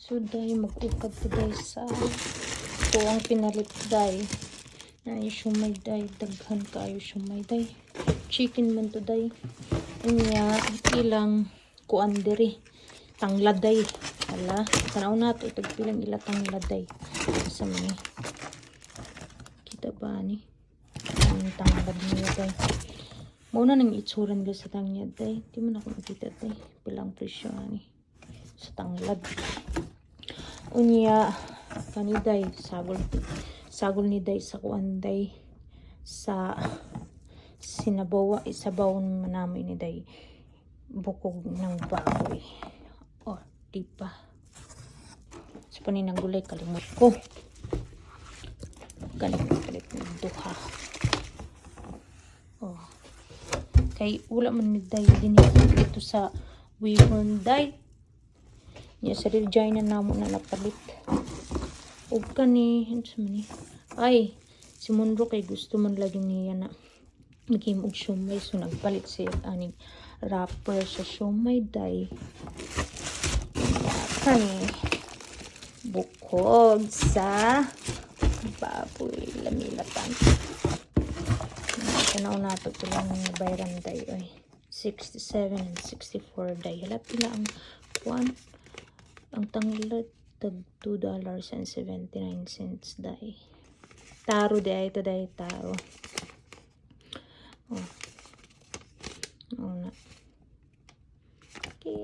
So day, mag-ukab ko day sa atoang pinalit day. Naay siomay day, daghan kaayo siomay day. Chicken man to day. Unya ilang kuan diri. Tanglad day. Hala, tanaw na to tagpilang ila tanglad day. Asa man ni? Kita ba ni? Ang tanglad niya day. Mao na nang itsura nila sa tanglad day. Di man ako makita day. Pilang presyo ani sa tanglad. Unya kani day, sagol sagol ni day sa kuan day, sa sinabawa, isabaw naman namin ni day, bukog ng baboy. Oh, di ba? Sa paninang gulay, kalimot ko. Galing palit ng duha. Oh. Kay wala man ni day din dito sa Weyburn day. Nya sa Regina namo na napalit. Ug kani, ano man ni? Ay, si Monroe kay gusto man lagi niya na maghimo og siomay, so nagpalit siya aning wrapper sa siomay day. Kani bukog sa baboy, lamilatan. Tanaw nato pilang bayaran day oy. 67 and 64 day. Hala, pila ang kuan? Ang tanglad tag $2.79 day. Taro day ito day, taro. Oh. Oo na. Okay.